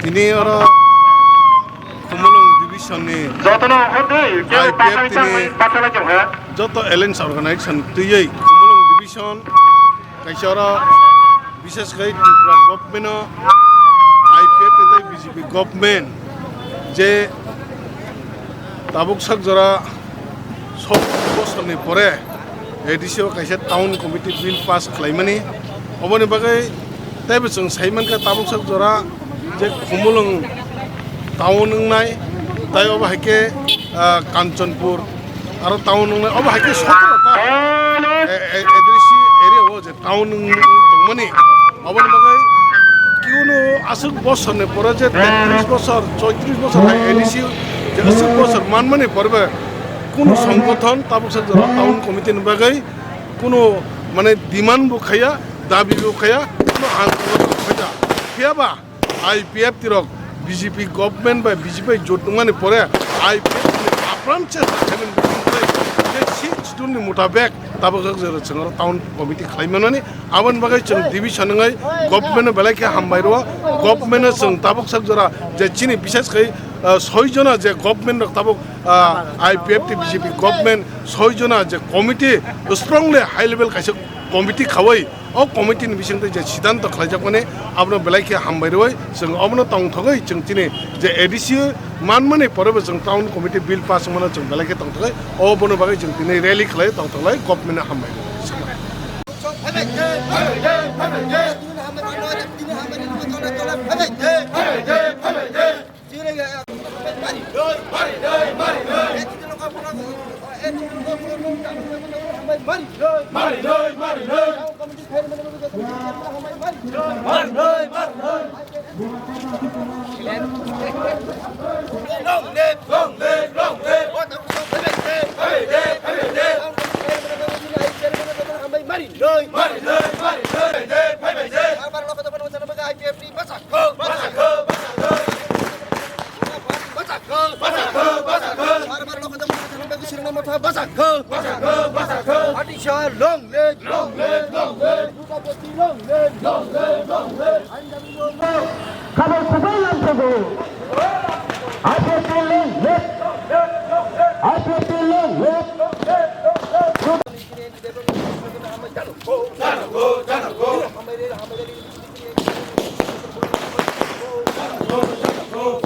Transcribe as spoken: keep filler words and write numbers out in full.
Tini oro Khumulwng division ni jotono hotwi, I P F T ni joto alliance organization twiwi Khumulwng division kaisa oro, bises khe Tripura government o I P F T tei B J P government je tabuk sak jora sok bosor ni pore A D C o kaisa town committee bill pass khlaimani, oboni bagwi teibo chwng sai mankha tabuk sak jora je Khumulwng town wngnai, tai obo hai khe, ah, Kanchanpur aro town wngnai, obo hai khe sotoro ta, eh, eh, A D C area o je town wng-, wng tongmani, oboni bagwi kiunu aswk bosorni pore je tetris bosor, choitris bosor hai A D C je aswk bosor manmani porbe kunu songgothon tabuk sak jora town committee ni bagwi kunu, mane, demand bo khaya, dabi bo khaya, kunu andolon bo khaya. Phiya ba I P F T rok B J P government bai B J P jot wngmani pore I P F T ni apran chesta khaimani bising tei je sixth schedule ni mutabek tabuk jak jora chwng oro town committee khlai manani, aboni bagwi chwng division wngwi government no belai khe hambai rwo. Government no chwng tabuk sak jora je chini bises khai, ah, soi jona je government rok tabuk, ah, I P F T B J P government soi jona je committee strongly high level kaisa committee khawi, o committee ni bisingtwi je siddhanto khlaijakmani, abono belai khe hambai rwui chwng obono tongthogwi chwng tini je A D C manmani porebo chwng town committee bill pass wngmano chwng belai khe tongthogwi, obono bagwi chwng tini rally khlai tongthoglai government no hambai rwui. Long live, long live, long live. Long live, long live, long live. Kabel kubai lam kubai.